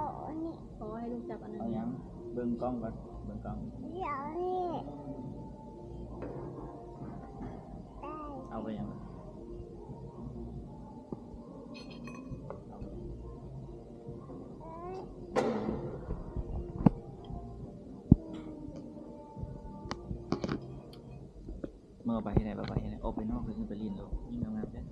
ຂໍໃຫ້ລູກຈັບອັນນັ້ນ. ເອົາຫຍັງ? ເບິ່ງກ້ອງກ່ອນ ເບິ່ງກ້ອງ. ດຽວນີ້ ເອົາໄປຫຍັງ? ເມື່ອໄປເຮັດໃດ ໄປເຮັດໃດ ອອກໄປນອກ ຂຶ້ນໄປຫຼິ້ນໂລດ. ຍິ້ມງາມໆເດີ້.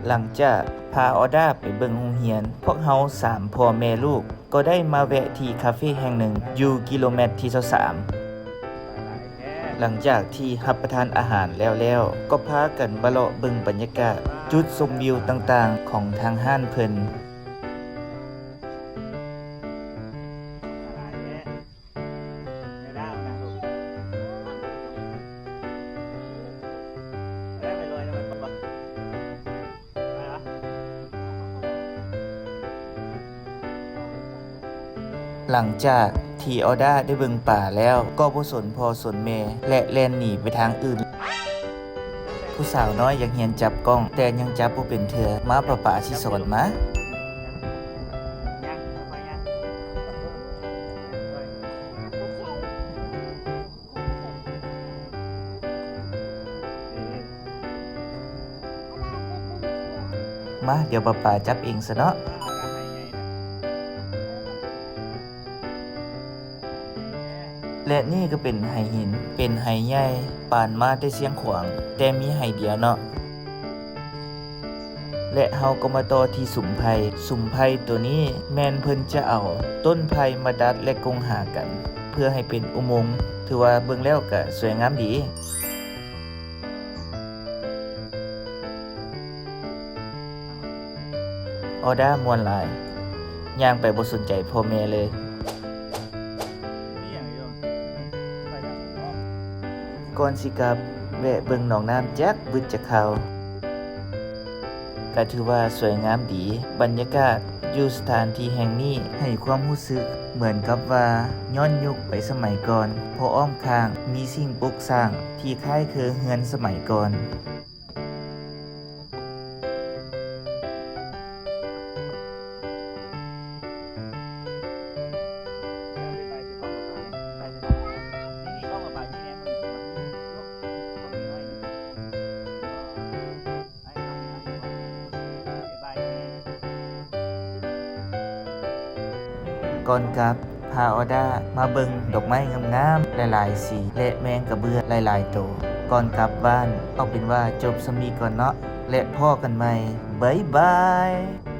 ຫຼັງຈາກພາອອດາໄປເບິ່ງໂຮງຮຽນ, ພວກເຮົາສາມພໍ່ແມ່ລູກກໍໄດ້ມາແວະທີ່ຄາເຟແຫ່ງໜຶ່ງຢູ່ກິໂລແມັດທີຊາວສາມ. ຫຼັງຈາກທີ່ຮັບປະທານອາຫານແລ້ວໆ, ກໍພາກັນມາເລາະເບິ່ງບັນຍາກາດ, ຈຸດຊົມວິວຕ່າງໆຂອງທາງຮ້ານເພິ່ນ. ຫຼັງຈາກທີ່ອອດາໄດ້ເບິ່ງປາແລ້ວ ກໍບໍ່ສົນພໍ່ສົນແມ່ ແລະ ແລ່ນໜີໄປທາງອື່ນ. ຜູ້ສາວນ້ອຍຢາກຮຽນຈັບກ້ອງ ແຕ່ຍັງຈັບບໍ່ເປັນເທື່ອ. ມາ ປາປາຊິສອນມາ. ມາ ດຽວປາປາຈັບເອງຊະເນາະ. ແລະ ນີ້ກໍເປັນໄຫຫີນ ເປັນໄຫໃຫຍ່ ປານມາແຕ່ຊຽງຂວາງ ແຕ່ມີໄຫດຽວເນາະ. ແລະ ເຮົາກໍມາຕໍ່ທີ່ສຸມໄຜ່. ສຸມໄຜ່ໂຕນີ້ແມ່ນເພິ່ນຈະເອົາຕົ້ນໄຜ່ມາດັດ ແລະ ກົງຫາກັນ ເພື່ອໃຫ້ເປັນອຸໂມງ. ຖືວ່າເບິ່ງແລ້ວກໍສວຍງາມດີ. ອອດາມ່ວນຫຼາຍ ຍ່າງໄປບໍ່ສົນໃຈພໍ່ແມ່ເລີຍ. ກ່ອນຊິກັບ ແວະເບິ່ງໜອງນ້ຳຈັກບຶດຈັກຄາວ. ກະຖືວ່າສວຍງາມດີ. ບັນຍາກາດຢູ່ສະຖານທີ່ແຫ່ງນີ້ໃຫ້ຄວາມຮູ້ສຶກເໝືອນກັບວ່າຍ້ອນຍຸກໄປສະໄໝກ່ອນ, ເພາະອ້ອມຂ້າງມີສິ່ງປຸກສ້າງທີ່ຄ້າຍຄືເຮືອນສະໄໝກ່ອນ. ກ່ອນກັບ ພາອອດາມາເບິ່ງດອກໄມ້ງາມໆຫຼາຍໆສີ ແລະ ແມງກະເບື້ອນຫຼາຍໆໂຕ. ກ່ອນກັບບ້ານ ເອົາເປັນວ່າຈົບສ່ຳນີ້ກ່ອນເນາະ ແລະ ພໍ້ກັນໃໝ່. ບາຍບາຍ.